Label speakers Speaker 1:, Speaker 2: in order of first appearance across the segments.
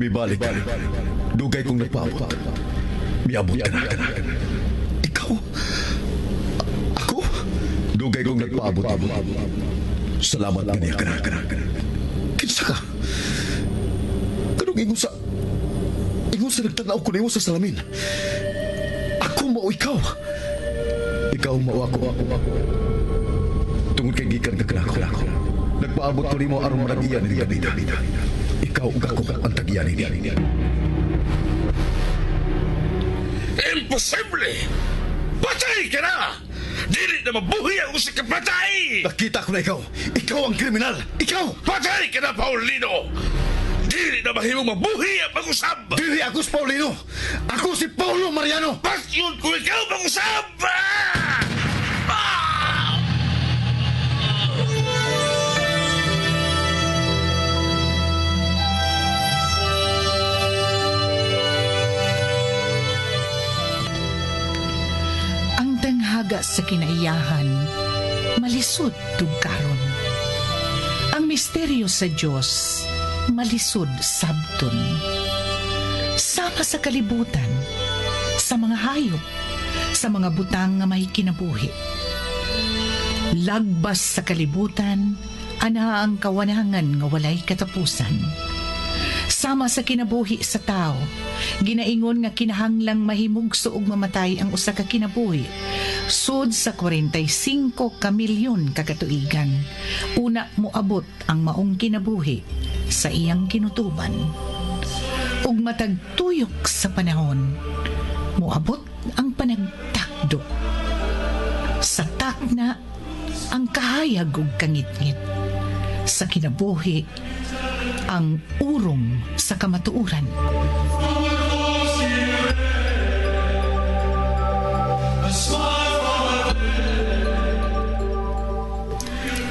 Speaker 1: Mibalik ka. Dugay kong nagpaabot. Miabot ka na. Ikaw? Ako? Dugay kong nagpaabot. Salamat kaniya ka na. Kinsa ka? Kanong ingon sa... Ingon sa nagtanaw ko nimo sa salamin. Ako mao ikaw. Ikaw mao ako. Tungod kay gikan ka kanako. Nagpaabot ko nimo aron manag-iya ni Davida. Ikaw ug ako ang tag-iya nini.
Speaker 2: Imposible! Patay ka na! Dili na mabuhi ang usa ka patay!
Speaker 1: Nakita ko na ikaw. Ikaw ang kriminal. Ikaw!
Speaker 2: Patay ka na, Paulino! Dili na mahimong mabuhi ang pag-usab!
Speaker 1: Dili ako si Paulino! Ako si Paulo Mariano!
Speaker 2: Pasyon ko ikaw pag-usab! Ah! Ah!
Speaker 3: Ang tanghaga sa kinaiyahan, malisod tugkaron. Ang misteryo sa Dios, malisod sabton. Sama sa kalibutan, sa mga hayop, sa mga butang nga may kinabuhi. Lagbas sa kalibutan, ana ang kawanangan nga walay katapusan. Sama sa kinabuhi sa tao, ginaingon nga kinahanglang mahimugso og mamatay ang usa ka kinabuhi. Sud sa 45 ka milyon ka katuigan, una moabot ang maong kinabuhi sa iyang kinutuban. Ug matag tuyok sa panahon, moabot ang panagtakdo. Sa takna, ang kahayag ug kangitngit. Sa kinabuhi, ang urom sa kamatuoran.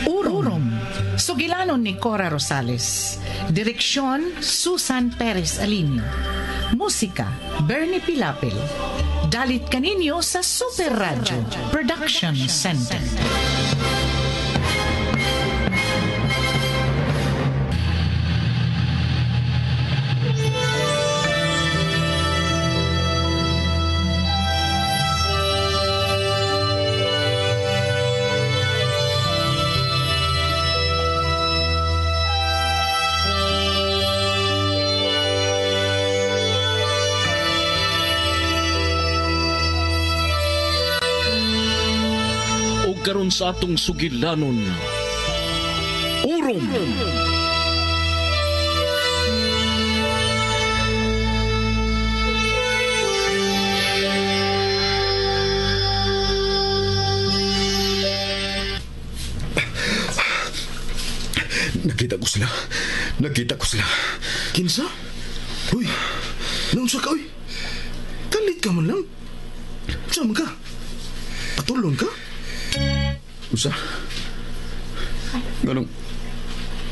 Speaker 3: Urom. Sugilanon ni Cora Rosales. Direksyon, Susan Perez Alinio. Musika, Bernie Pilapil. Dalit kaninyo sa Super Radio Production Center.
Speaker 2: Karon sa atong sugilanon, Urom.
Speaker 1: Nakita ko sila. Nakita ko sila.
Speaker 4: Kinsa? Uy, naunsa ka, uy? Kalit ka man lang. Saan ka? Patulon ka?
Speaker 1: Usa? Ganong...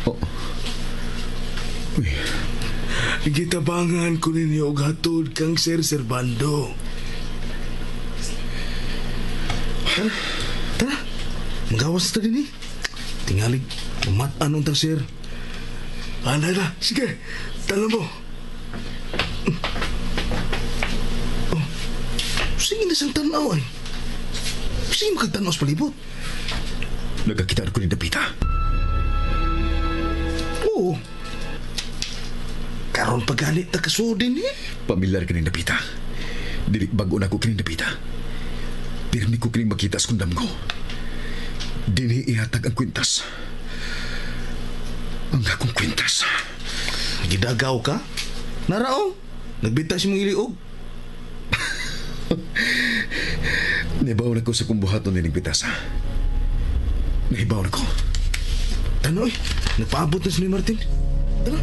Speaker 1: Oh. Uy.
Speaker 4: Gitabangan ko ninyo og hatod kang Sir Servando. Tara, tara. Magawas ta din eh. Tingalig, umat-anong tang sir. Anay na, sige, tala mo. Oh, sige na siyang tanaw ay. Sige makagtanaw sa palibot.
Speaker 1: Nagkakita ko ni Dapita.
Speaker 4: Oo. Karon pagani ta kasudin eh.
Speaker 1: Pamilyar ka ni Dapita. Dili bago na ko kini Dapita. Pirmi ko kining makita sa kundam ko. Dini ihatag ang kwintas. Ang akong kwintas.
Speaker 4: Gidagaw ka? Narao. Nagbita si mong iliog.
Speaker 1: Nibaw na ko sa kumbuhaton ni Bitasa. Nahibaw na ko.
Speaker 4: Tanoy, nagpaabot na si Martin. Tara.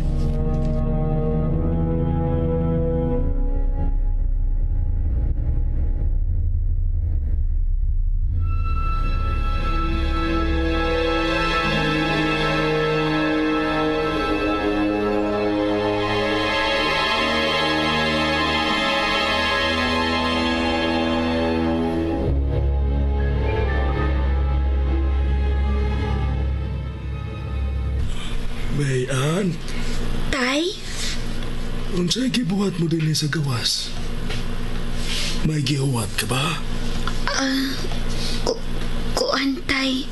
Speaker 4: Bayan.
Speaker 5: Tay?
Speaker 4: Unsay gibuhat mo dinhi sa gawas? May gihuwat ka ba?
Speaker 5: Kuan, tay.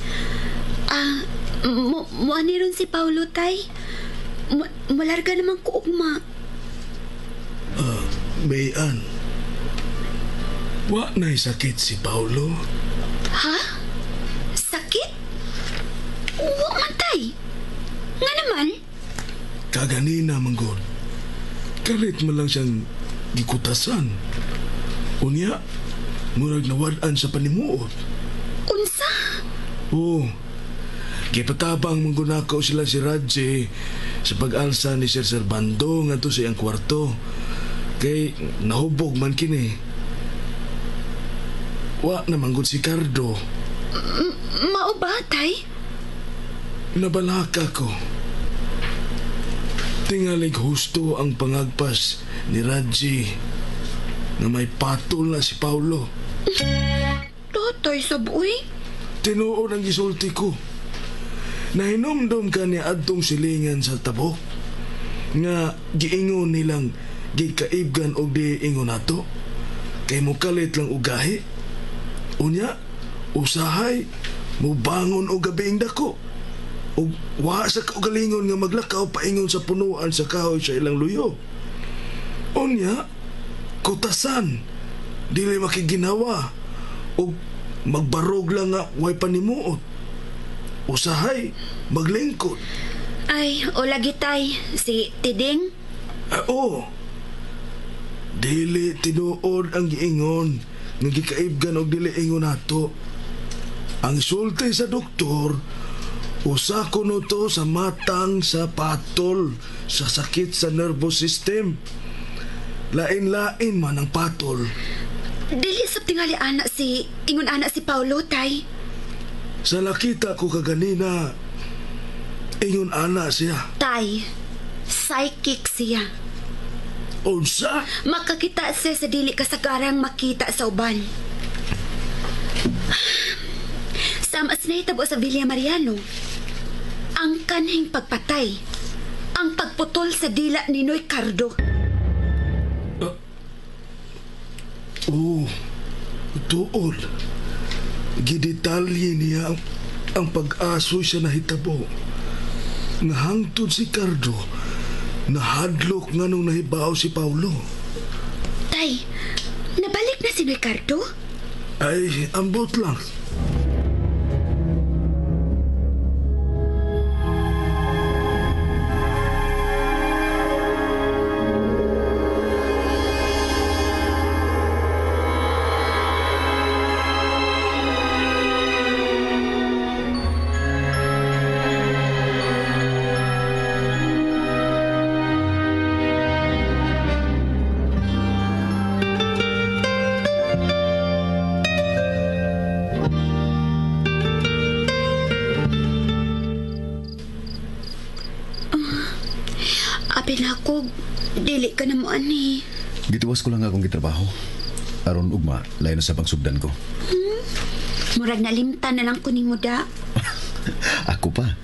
Speaker 5: Muani ron si Paulo, tay. Malarga naman ko ugma.
Speaker 4: Mayan. Wa na'y sakit si Paulo.
Speaker 5: Ha? Sakit? Wa man, tay. Nga naman?
Speaker 4: Kaganina, manggod. Kalit man lang siyang gikutasan. Unya, murag nawad-an sa panimuot.
Speaker 5: Unsa?
Speaker 4: Oo. Gipatabang manggunakaw sila si Radji sa pag-alsa ni Sir Servando ngadto sa iyang kwarto. Kay nahubog man kini. Wa na manggod si Cardo.
Speaker 5: Mao ba, tay?
Speaker 4: Nabalaka ko. Tingalig husto ang pangagpas ni Radji na may patol na si Paulo.
Speaker 5: Tatay, saboy.
Speaker 4: Tinuod ang gisulti ko. Nahinumdum ka ni adtong silingan sa tabok nga giingon nilang gikaibgan og di ingon nato kay mokalit lang og gahi. Unya, usahay mubangon og gabiing dako ug wa sa kaugalingon nga maglakaw paingon sa punuan sa kahoy sa ilang luyo. Unya, kutasan, dili makiginawa ug magbarog lang nga way panimuot. Usahay, maglingkod.
Speaker 5: Ay, o lagi tay, si Tiding.
Speaker 4: Oo. Dili tinuod ang giingon nga gikaibgan og dili ingon nato. Ang sulti sa doktor, usa kuno to sa matang sa patol sa sakit sa nervous system. Lain-lain man ang patol.
Speaker 5: Dili sab tingali ana si ingon ana si Paulo, tay.
Speaker 4: Sa nakita ko kaganina, ingon ana siya.
Speaker 5: Tay, psychic siya.
Speaker 4: Unsa?
Speaker 5: Makakita siya sa dili kasagarang makita sa uban. Sama sa nahitabo sa Villa Mariano, ang kanhing pagpatay, ang pagputol sa dila ni Noy Cardo.
Speaker 4: Oo, tuod. Gidetalye niya ang pag-asoy sa nahitabo. Nahangtod si Cardo, nahadlok nga nung nahibaw si Paulo.
Speaker 5: Tay, nabalik na si Noy Cardo?
Speaker 4: Ay, ambot lang.
Speaker 5: Apil ako, dili ka na mo ani.
Speaker 1: Gituwas ko lang akong gitrabaho. Aron ugma, layo na sa pangsugdan ko.
Speaker 5: Murag nalimtan na lang ko nimo da.
Speaker 1: Ako pa.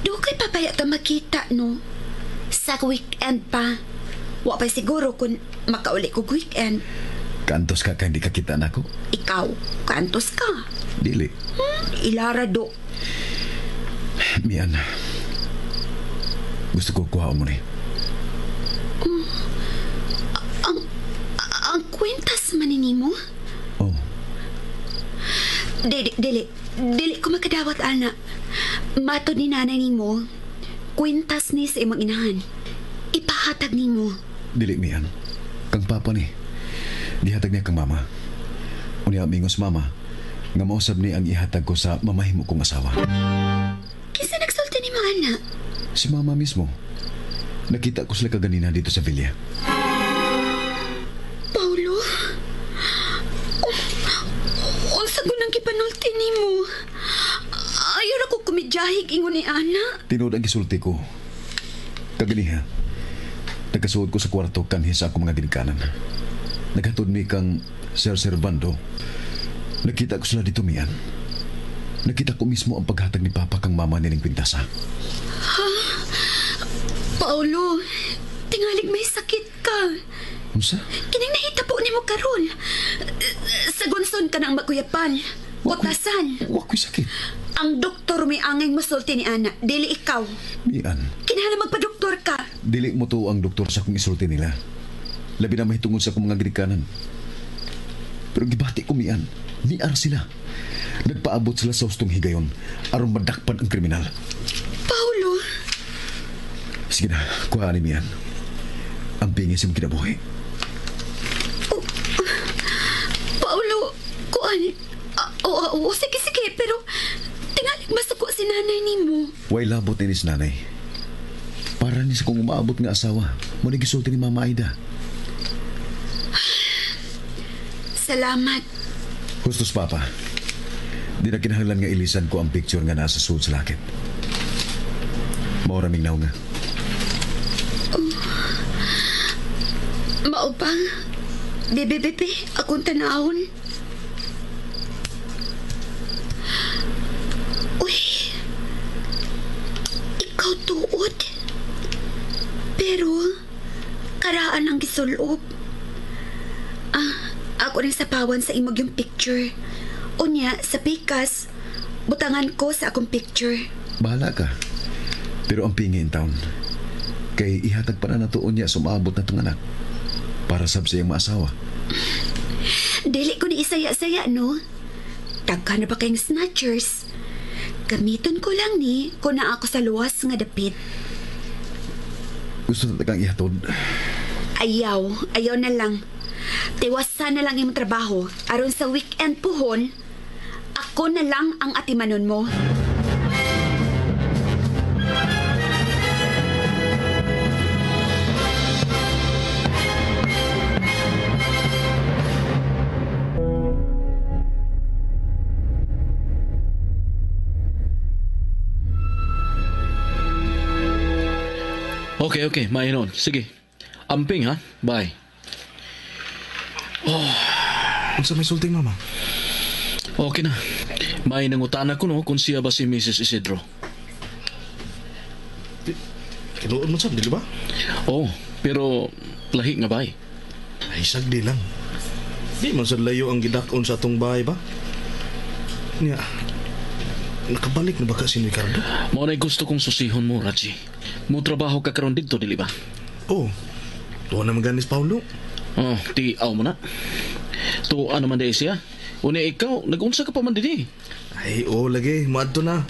Speaker 5: Dugay pa baya ta makita, no? Sa weekend pa. Wa pa siguro kung makauli ko weekend.
Speaker 1: Kantos ka ka hindi ka kita nako.
Speaker 5: Ikaw, kantos ka.
Speaker 1: Dili.
Speaker 5: Ilara do.
Speaker 1: Mian. Gusto ko kuhaon mo ni.
Speaker 5: Ang kwintas man ni mo?
Speaker 1: Oh,
Speaker 5: Dili, dili. Dili ko makadawat, ana. Matod ni nanay nimo, kwintas ni sa imong inahan. Ipahatag nimo.
Speaker 1: Dili, Mian. Kang papa ni. Gihatag niya kang mama. Unya mingos mama, nga mausab ni ang ihatag ko sa mamahimo kong asawa.
Speaker 5: Kinsa nagsulti nimo, ana?
Speaker 1: Si mama mismo. Nakita ko sila kaganina dito sa villa.
Speaker 5: Paulo? Unsa ko nang gipanulti nimo? Ayaw ra ko kumidyahig ingon ni ana.
Speaker 1: Tinuod ang gisulti ko. Kaganiha, nagkasuod ko sa kwarto kanhi sa akong mga ginikanan. Naghatod mi kang Sir Servando. Nakita ko sila dito, Mian. Nakita ko mismo ang paghatag ni Papa kang mama nining kwintasa.
Speaker 5: Paulo, tingalig may sakit ka. ka.
Speaker 1: Unsa?
Speaker 5: Kining nahitabo nimo karon. Sa gunson ka nang maguyapan. Utasan.
Speaker 1: Wa ko'y sakit.
Speaker 5: Ang doktor may angay musulti ni Ana, dili ikaw.
Speaker 1: Mian,
Speaker 5: Kinahanglan magpa-doktor ka.
Speaker 1: dili mo to ang doktor sa akong isulti nila. Labi na mahitungod sa akong mga ginikanan. Pero gibati ko, Mian. Niar sila. Nagpaabot sila sa hustong higayon aron madakpan ang kriminal.
Speaker 5: Paulo,
Speaker 1: Sige na, kuha ni Mian. Ang pingis imong kinabuhi.
Speaker 5: Oh, Paulo, kuan. Oo, sige, sige, pero tingalig masuko si nanay nimo.
Speaker 1: Way labot ni nanay. Para ni sa kung umaabot nga asawa, mo ni gisulti ni Mama Aida.
Speaker 5: Salamat.
Speaker 1: Hustos, Papa. Di na kinahanglan nga ilisan ko ang picture nga nasa sulod sa lakit. Mao raming naw nga.
Speaker 5: Oh. Mao ba? Bebe, bebe, akong tanahon. Uy, ikaw tuod. Pero, karaan ang gisulob. Ako rin sapawan sa imog yung picture. Unya, sa pikas, butangan ko sa akong picture.
Speaker 1: Bahala ka. Pero ang pingi in town, kay ihatag pa na natuon niya sumabot na itong anak. Para sab sa iyang maasawa.
Speaker 5: Dili ko ni isaya-saya, no? Tagka na ba kayong snatchers? Gamiton ko lang ni kung na ako sa luwas nga dapit.
Speaker 1: Gusto na kang ihatod?
Speaker 5: Ayaw, ayaw na lang. Tiwasan na lang imong trabaho. Aron sa weekend puhon, ako na lang ang atimanon mo.
Speaker 6: Okay, mainon. Sige. Amping ha? Bye.
Speaker 4: Oh. Unsa may sulting, Mama?
Speaker 6: Okay na. May nangutana ko no kung siya ba si Mrs. Isidro.
Speaker 4: Kinuon mo sab, dili ba?
Speaker 6: Oh, pero lahi nga bay.
Speaker 4: Ay, sagdi lang. Di man sad layo ang gidak-on sa atong bahay ba? Nya, nakabalik na ba ka si Ricardo?
Speaker 6: Mao na'y gusto kong susihon mo, Raji. Mo trabaho ka karon didto, dili ba?
Speaker 4: Oh, tuwa na maganis, Paulo.
Speaker 6: Oh, ti aw mo na. Tuwa naman di siya. Una ikaw, nag-unsa ka pa man dinhi.
Speaker 4: Ay, oo lagi, maadto na.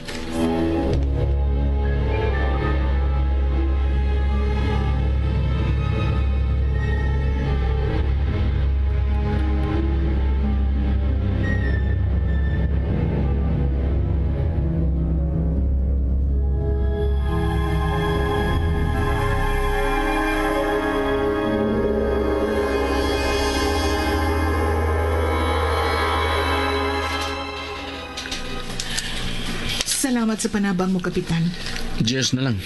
Speaker 3: Salamat sa panabang mo, Kapitan.
Speaker 6: Jess na lang.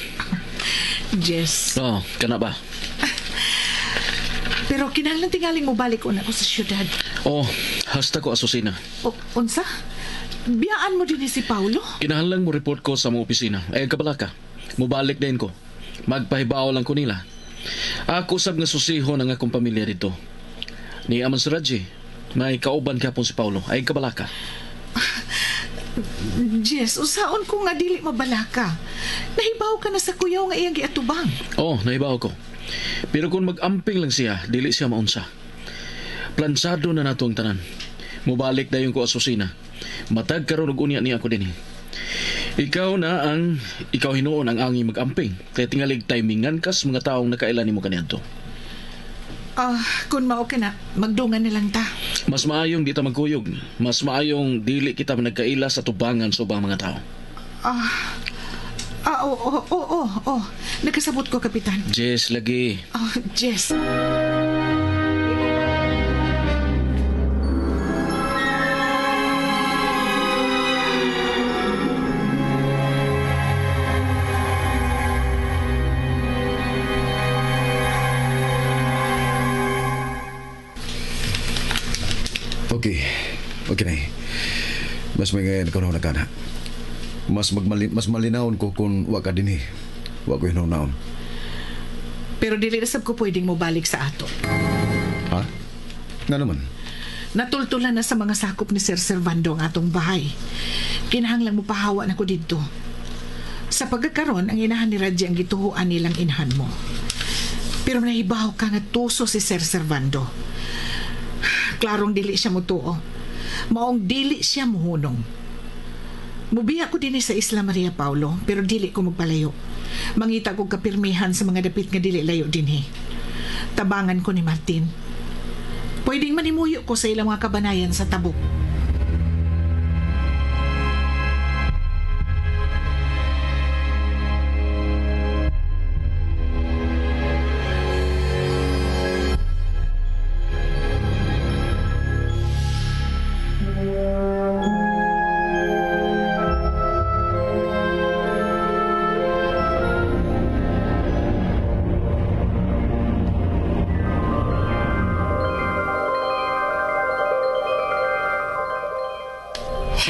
Speaker 3: Jess.
Speaker 6: Oh, kana ba?
Speaker 3: Pero kinahanglan tingaling mo balik una ko sa syudad.
Speaker 6: Oh, hasta ko asusina.
Speaker 3: O, unsa? Biyaan mo din si Paulo?
Speaker 6: Kinahanglan mo report ko sa mga opisina. Ay, kabala ka. Mubalik din ko. Magpahibaw lang ko nila. Ako sab nga susihon ang akong pamilya dito. Ni Aman si Raji, may kauban ka po si Paulo. Ay, kabala ka.
Speaker 3: Jess, usaon ko nga dili mabalaka. Nahibaw ka na sa kuyaw nga iyang giatubang.
Speaker 6: Oh, nahibaw ko. Pero kung mag-amping lang siya, dili siya maunsa. Plansado na nato ang tanan. Mubalik dayon ko asusina. Matag karon og unya niya ako dinhi. Ikaw na ang ikaw hinuon ang angi mag-amping. Kaya tingalig timingan kas mga taong nakaila nimo kaniadto.
Speaker 3: Kung mao ka na, magdungan na lang ta.
Speaker 6: Mas maayong di ta magkuyog. Mas maayong dili kita nagkaila sa tubangan sa ubang mga tao.
Speaker 3: Oo. Nakasabot ko, Kapitan.
Speaker 6: Jess, lagi.
Speaker 3: Oh, Jess.
Speaker 1: Okay. Okay na. Mas may ngayon ikaw na kana. Mas malinawon ko kung wa ka dinhi. Wa ko hinunaon.
Speaker 3: Pero dili na sab ko pwedeng mobalik sa ato.
Speaker 1: Ha? Nga naman?
Speaker 3: Natultulan na sa mga sakop ni Sir Servando ang atong bahay. Kinahanglang mopahawa na ko didto. Sa pagkakaron, ang inahan ni Radji ang gituhuan nilang inahan mo. Pero nahibaw ka nga tuso si Sir Servando. Klarong dili siya mutuo. Maong dili siya muhunong. Mubiya ko dinhi sa Isla Maria Paulo, pero dili ko magpalayo. Mangita ko kapirmihan sa mga dapit nga dili layo dinhi. Tabangan ko ni Martin. Pwedeng manimuyo ko sa ilang mga kabanayan sa Tabuk.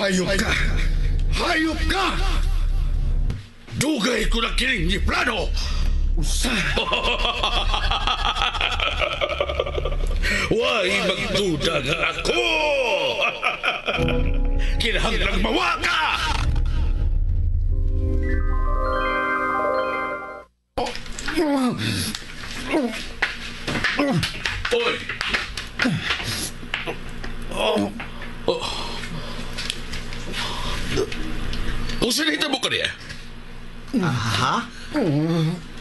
Speaker 2: Hayop ka! Hayop ka! Dugay ko na kining ni plano!
Speaker 1: Usa!
Speaker 2: Why magduda nga ako? Kinahanglang mawaka! Oy! Oh. Kung sinita mo ka niya?
Speaker 7: Ha?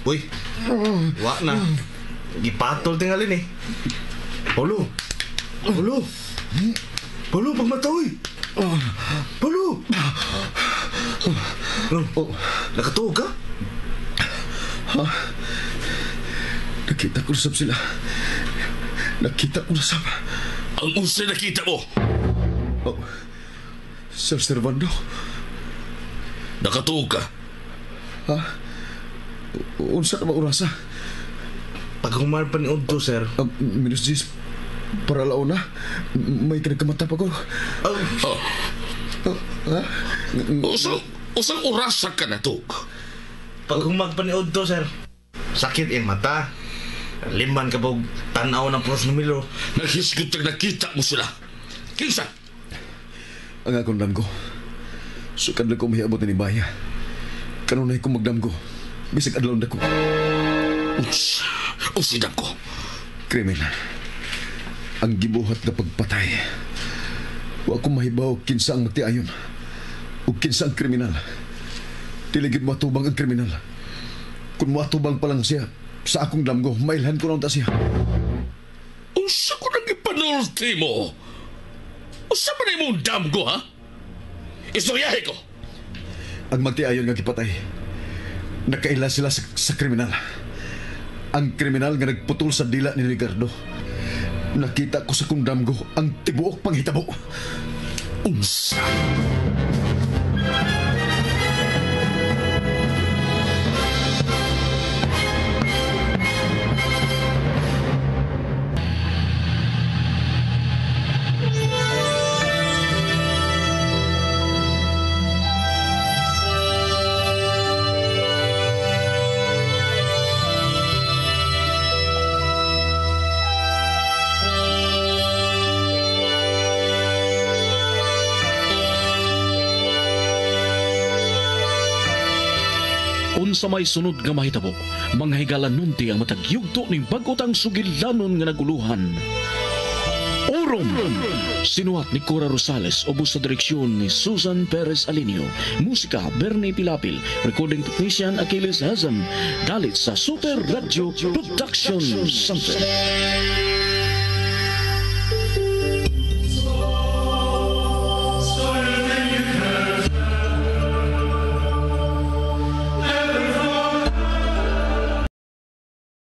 Speaker 7: Uy, wa na. Gipatol tingalin eh. Paulo! Paulo! Paulo, pagmata, uy! Paulo! Oh, nakatuog ka?
Speaker 1: Ha? Nakita ko sab sila. Nakita ko sab.
Speaker 2: Ang usa nakita mo?
Speaker 1: Oh, Sir Servando.
Speaker 2: Nakatuog ka?
Speaker 1: Ha? Unsa na ba orasa?
Speaker 7: Paghuman pa ni Udto, sir.
Speaker 1: Minus 10 para launa. May kinagkamata pa ko.
Speaker 2: Oh. Oh.
Speaker 1: Ha?
Speaker 2: Usang orasa ka natuog?
Speaker 7: Paghumag pa ni Udto, sir. Sakit iyang mata. Liman ka pog tanaw ng pros numero.
Speaker 2: Naghisgot kag nakita mo sila. Kinsa?
Speaker 1: Ang akong damgo. Sukad lang ko mahiabot ni Baya. Kanunay ko magdamgo. Bisag adlaw na ko.
Speaker 2: Uts, usidang ko.
Speaker 1: Krimen. Ang gibuhat na pagpatay. Wa ko mahibaw kinsa ang magtiayon. O kinsa ang kriminal. Dili gid moatubang ang kriminal. Kung moatubang pa lang siya sa akong damgo, mailhan ko na unta siya.
Speaker 2: Unsa ko nang ipanulti mo? Unsa man imong damgo, ha? Istoryahe ko.
Speaker 1: Ang magtiayon nga gipatay. Nakaila sila sa kriminal. Ang kriminal nga nagputol sa dila ni Ricardo. Nakita ko sa kong damgo ang tibuok panghitabo.
Speaker 2: Unsa?
Speaker 6: Unsa may sunod nga mahitabo, mga higala nunti ang matag yugto ning bag-otang sugilanon nga naguluhan. Orom! Sinuhat ni Cora Rosales, ubos sa direksyon ni Susan Perez Alinio. Musika, Bernie Pilapil. Recording technician, Achilles Hazem. Dalit sa Super Radio Production Center.